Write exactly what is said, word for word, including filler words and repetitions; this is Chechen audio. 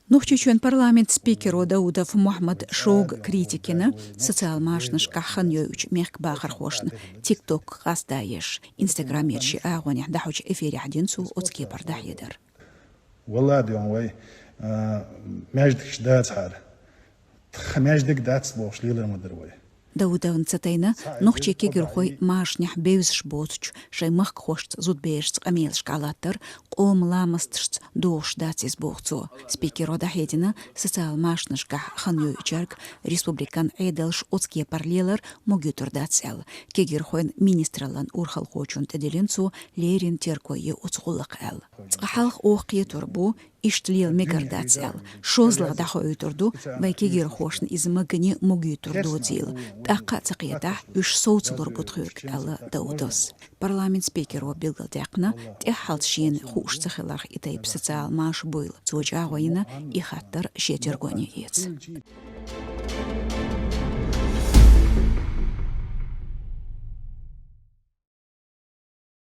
Нохчийчоьнан парламентан спикеро Даудов Мухьмада шога критика йина социал машанашкахь хан йойучу мехкан бахархошна, TikTok къастаеш. Instagram-ера шен агӀонехь дӀахьочу эфирехь дина цо оцу кепара дӀахьедар. Валла, ден вай, а, маьждигаш дацахьара. Тхан маьждиг дац бохуш лелар ма дара вай. Даудовна ца тайна, нохчийн кегирхой машанехь бевзаш боцучу шайн махкахошца, зудаберашца къамелашкахь латтар къоман ламасташца догӀуш дац иза, боху цо. Спикеро дӀахьедина, социал машанашкахь хан йойучаьрга республикан Ӏедалша оцу кепара лелар могуьйтур дац аьлла. Кегирхойн министраллан урхалхочунна тӀедиллина цо леррина терго е оцу гӀуллакх аьлла. Цкъа хьалха оха кхетор бу, иштта лела мегар дац аьлла. ШозлагӀа дӀахоуьйтур ду, вайн кегирхошна иза магане могуьйтур доцийла. ТӀаккха а ца кхетахь, уьш совцалур бу тхоьга, аьлла Даудовс. Парламентан спикеро билгалдаьккхина, тӀаьххьалц шена хууш ца хиларх и тайпа социал маша буйла. Цо чӀагӀо йина, и хаттар шен тергоне эца.